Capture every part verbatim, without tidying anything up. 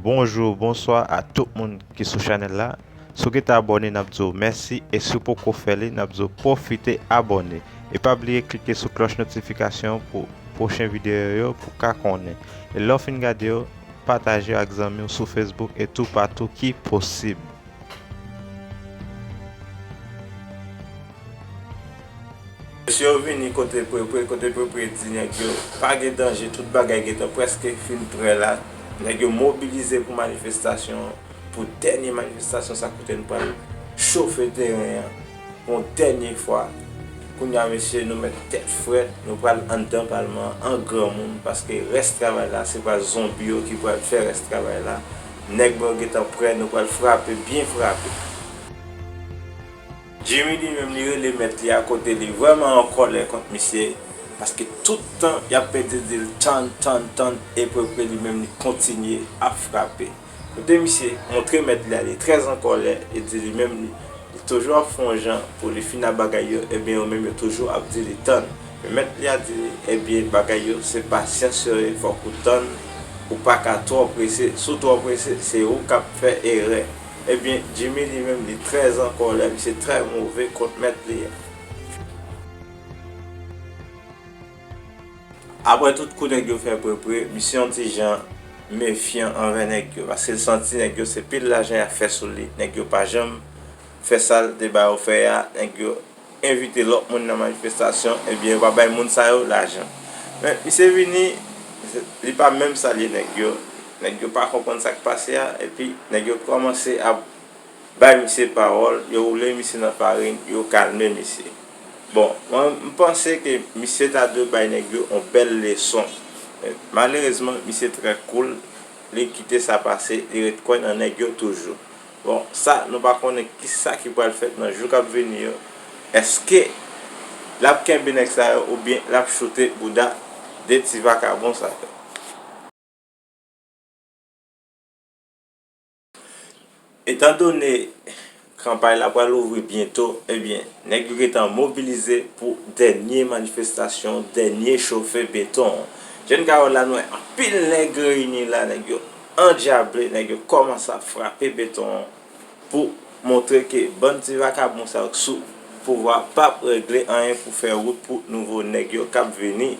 Bonjou, bonswa a tout moun ki sou chanèl la. Si w gentan abòne, n ap di w mèsi, e si w poko fè li, n ap di w pwofite abòne. E pa bliye klike sou klòch notifikasyon pou pwochen videyo yo pou w ka konnen. E lè w fin gade yo, pataje yo ak zanmi w sou Facebook e toupatou ki posib. Mesye yo vini kote Prepre, kote Prepre di nèg yo pa gen danje, tout bagay gentan prèske fin prè la. Nèg yo mobilize pou manifestasyon an, pou dènye manifestasyon sa, kote n pral chofe teren an yon dènye fwa. Kounye a, mesye, nou mèt tèt frèt, nou pral anndan palman an an granmoun, paske rès travay la, se pa zonbi yo ki pral fè rès travay la. Nèg mwen yo gentan prè, nou pral frape, byen frape. Jimmy li menm li rele mèt li a kote li vrèman an kòlè kont misye, paske tout tan y ap pede di l tann, tann, tann, e Prepre li menm li kontinye ap frape. Kote misye montre mèt li a li trè an kòlè e di li menm li, li toujou ap fè yon jan pou li fin ak bagay yo, ebyen yo menm yo toujou ap di li tann. Men mèt li a di li, ebyen bagay yo se pasyans yo ye, fòk ou tann, ou pa ka twò prese, si w twò prese se ou k ap fè erè. Ebyen, Jimmy li menm, li trè an kòlè, misye trè move kont mèt li a. Apre tout kou nèg yo fè Prepre, misye yon ti jan mefyan anvè nèg yo, paske l santi nèg yo se pil lajan y ap fè sou li, nèg yo pa janm fè sa l te ba yo fè a, nèg yo envite lòt moun nan manifestasyon, ebyen yo pa bay moun sa yo lajan. Men misye vini, li pa menm salye nèg yo. Nèg yo pa konprann sa k pase a, epi nèg yo kòmanse ap bay misye pawòl, yo woule misye nan farin, yo kalme misye. Bon, mwen, m panse ke misye ta dwe bay nèg yo yon bèl leson. Men malerezman, misye trè koul, li kite sa pase, li ret kwè nan nèg yo toujou. Bon, sa, nou pa konnen kisa ki pral fèt nan jou k ap vini yo. Èske l ap kenbe nèg sa yo oubyen l ap choute bouda de ti vakabon sa yo? Etandone kanpay la pral ouvri byento, ebyen, nèg yo gentan mobilize pou dènye manifestasyon, dènye chofe beton. Jan n ka wè la, nou wè anpil nèg reyini la, nèg yo andyaple, nèg yo kòmanse ap frape beton an pou montre ke bann ti vakabon sa yo k sou pouvwa p ap regle anyen pou fè wout pou nouvo nèg yo k ap vini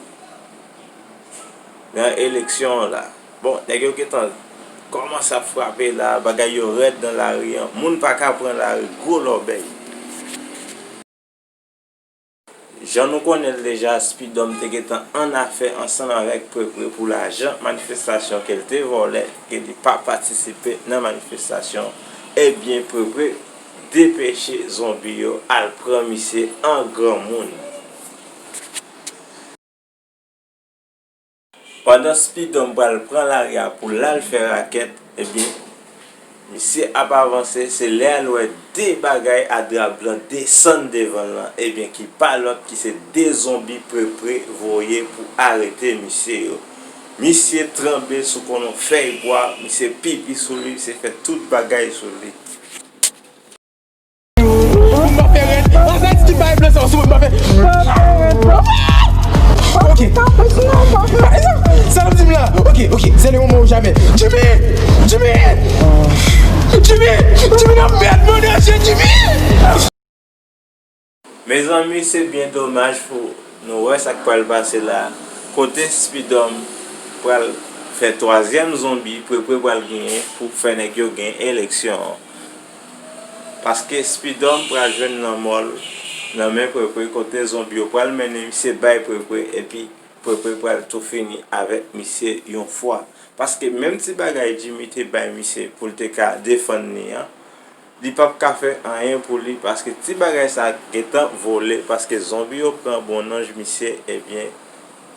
nan eleksyon an la. Bon, nèg yo gentan kòmanse ap frape la, bagay yo rèd nan lari an. Moun pa ka pran lari, gwo lòbèy. Jan nou konnen l deja, Spidòm te gentan annafè ansanm avèk Prepre pou lajan manifestasyon ke l te vòlè, ke li pa patisipe nan manifestasyon. Ebyen, Prepre depeche zonbi yo al pran misye an granmoun. Pandan Spidòm pral pran lari a pou l al fè rakèt, ebyen, misye ap avanse, se lè l wè de bagay a dra blan desann devan l lan, ebyen, ki pa lòt ki se de zonbi Prepre voye pou arete misye yo. Misye tranble sou konn yon fèy bwa, misye pipi sou li, misye fè tout bagay sou li. Pou m pa fè rèd. Anzè ki bay plan sa sou mwen, m pa fè. Ok. Sa l ap di m la. Ok, ok. C'est le moment ou jamais. Jimmy! Jimmy! Jimmy! Jimmy nan mèd mwen nan je Jimmy! Mezanmi, se byen domaj pou nou wè sa k pral pase la. Kote Spidòm pral fè twazyèm zonbi, Prepre pral genyen pou fè nèg yo gen eleksyon an. Paske Spidòm pral jwenn lanmò l nan men Prepre, kote zonbi yo pral mennen misye bay Prepre, epi Prepre pral tou fini avèk misye yon fwa. Paske menm ti bagay Jimmy te bay misye pou l te ka defann li an, li p ap ka fè anyen pou li, paske ti bagay sa gentan vole, paske zonbi yo pran bon nanj misye, ebyen,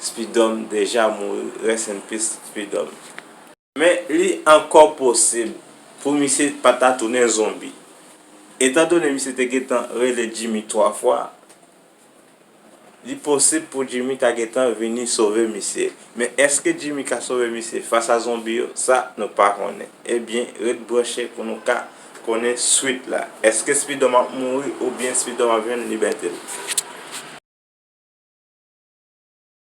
Spidòm deja mouri, rest in peace Spidòm. Men li ankò posib pou misye pa ta tounen zonbi. Etandone misye te gentan rele Jimmy twa fwa, li posib pou Jimmy ta gentan vini sove misye. Men èske Jimmy ka sove misye fas a zonbi yo? Sa, nou pa konnen. Ebyen, ret branche pou nou ka konnen swit la. Èske Spidòm ap mouri oubyen Spidòm ap jwenn libète l?